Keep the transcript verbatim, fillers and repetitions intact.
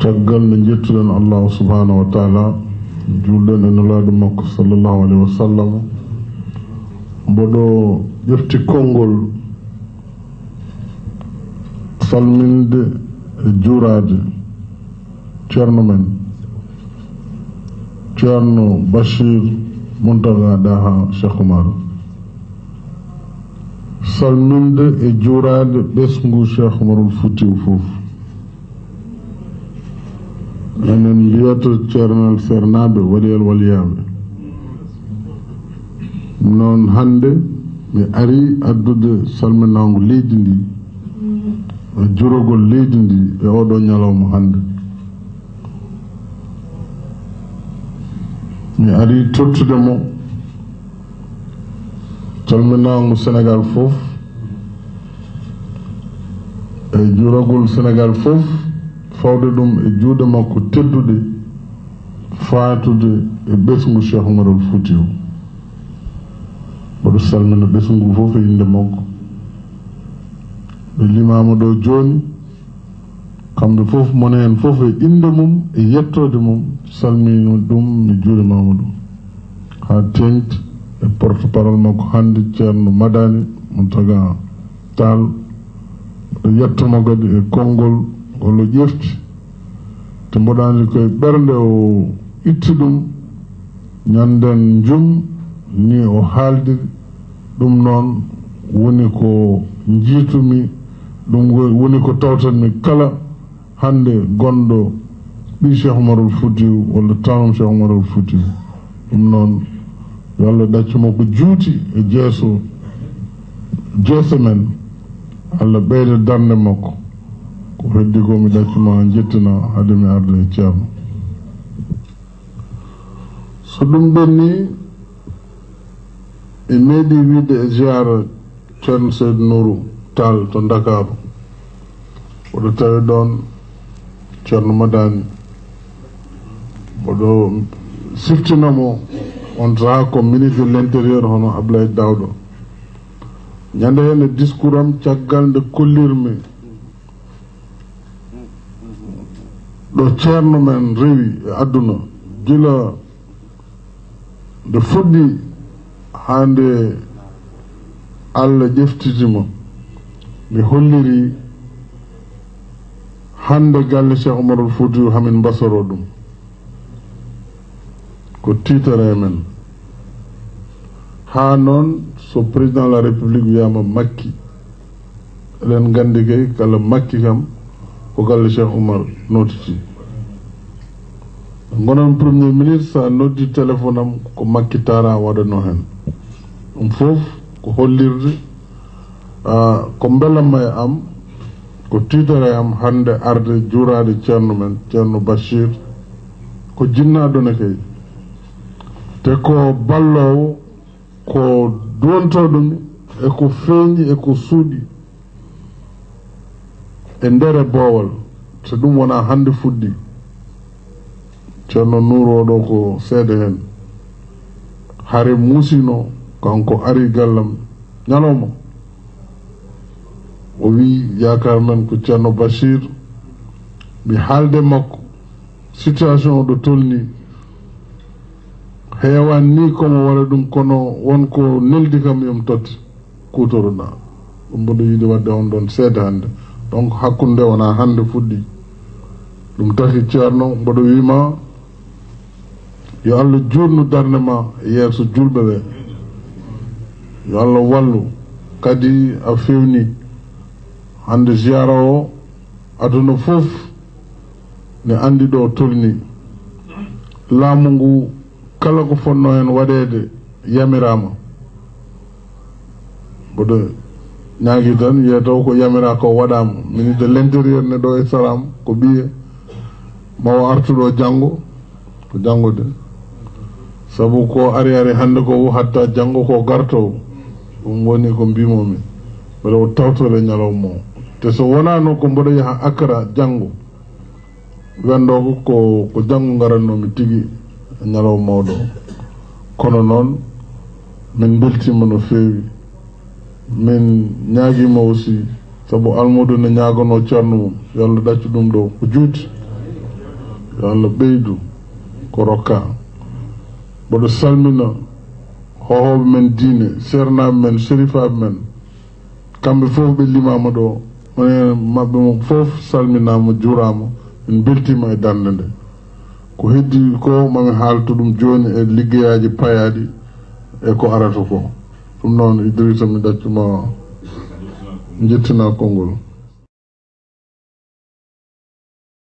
Caggal nde njettuɗen Allahu subhanahu wa taala, juulɗen e nulaaɗo makko sallallahu alayhi wa sallam, mboɗo ƴefti konngol salminde e juuraade ceerno men, ceerno Bachir Mountaga Daha Cheikh Oumar, salminde e juuraade ɓesngu Cheikh Oumarul Foutiou fof. Enen mbiyata ceernal seernaaɓe, waliyal waliyaaɓe. Noon hannde mi ari addude salminaango leydi ndi, e juragol leydi ndi e oɗo ñalawma hannde. Mi ari tottude mo salminaango Senegaal fof, e juragol Senegaal fof, fawde ɗum e juuɗe makko tedduɗe, faatude e ɓesngu Cheikh Oumarul Foutiou. Mboɗo salmina ɓesngu ngu fof e innde makko. Ɓe limaama ɗo jooni, kamɓe fof, mone heen fof e innde mum e yettoode mum, salmini ɗum, mi juurimaama ɗum. Haa teeŋti e porte-parole makko hannde, ceerno Madani Mountaga Tall, mboɗo yettamo kadi e konngol ngol o ƴefti. Te mboɗo anndi koye ɓernde o itti ɗum, ñannden njum ni o haaldiri. Ɗum noon woni ko njiitumi, ɗum wo-, woni ko tawtanmi kala hannde gonɗo ɓii Cheikh Oumarul Foutiou walla tanum Cheikh Oumarul Foutiou. Ɗum noon, yo Allah ɗaccu mo ko juuti e jeeso, jeese men. Allah ɓeyda darnde makko. Ko heddi ko mi ɗaccu ma njettina hade mi arde e ceerno. So ɗum ɓenni, mi meeɗi wiide e ziyaara Ceerno Seydi Nuuru Taal to Ndakaaru. Mboɗo tawi ɗoon Ceerno Madani. Mboɗo siftina mo on sahaa ko ministre de l'intérieur hono Ablaye Daouda. Ñande heen e discours am, caggal nde kollirmi ɗo ceerno men rewi e aduna, gila nde fuɗɗi haa nde Allah ƴeftiti mo, mi holliri hannde galle Cheikh Oumarul Foutiou hamin mbasoro ɗum. Ko tiitare e men. Haa noon, so président de la République wiyaama Makki, eɗen nganndi kay kala Makki kam ko galle Cheikh Oumar nootiti. Ngonon premier ministre, so a noddi téléphone am, ko Makki Tara waɗanoo heen. Ɗum fof ko hollirde, ah, ko mbelamma e am, ko tiitare e am hannde arde juuraade ceerno men, Ceerno Bachir, ko jinnaaɗo ne kay. Te ko balloowo, ko duwontooɗo mi, e ko feeñi, e ko suuɗi e ndere boowal, so ɗum wonaa hannde fuɗɗi. Ceerno Nuur oɗo ko seede heen. Hare muusino, kanko ari gallam ñalawma. O wi, yaakaar men ko Ceerno Bachir, mi haalde makko situation oɗo tolni. Heewani ni komo waɗa ɗum, kono won ko neldi kam, yomi totte kuutoroɗa. Ɗum mboɗo yiɗi waɗde on ɗon seede hannde. Donc, hakkunde nde wonaa hannde fuɗɗi. Ɗum taki, ceerno, mboɗo wiima, yo Allah juutnu darnde ma e yeeso juulɓe ɓe. Yo Allah wallu. Kadi a fewni. Hannde ziyaara o, aduna fof ne anndi ɗo tolni. Laamu ngu, kala ko fotnoo heen waɗeede, yamiraama. Mboɗo ñaagii tan, wiyee taw ko yamiraa ko waɗaama. Ministre de l'intérieur ne ɗo e Salam, ko ɓiye mawo artuɗo janngo, ko janngo de. Sabu ko ari ari hannde ko, hatta janngo ko garto. Ɗum woni ko mbiimomi. Mbeɗa o tawtore ñalawma o. Te so wonaano ko mboɗo yaha Accra janngo, wendo ko, ko, ko janngo ngaratnoomi tigi e ñalawma mawɗo o. Kono noon, min mbeltiima no feewi. Min ñaagiima aussi, sabu almuudo ne ñaaganoo ceerno mum, yo Allah ɗaccu ɗum ɗo ko juuti. Yo Allah ɓeydu ko rokka. Mboɗo salmina hohooɓe men diine, seernaaɓe men, serifaaɓe men. Kamɓe fof ɓe limaama ɗo, onon maɓɓe mo fof salminaama, juuraama. Min mbeltiima e darnde nde. Ko heddi ko, mami haalto ɗum jooni e liggeyaaji payaaɗi e ko arata ko. Ɗum noon, Idrissa, mi ɗaccuma, njettina konngol.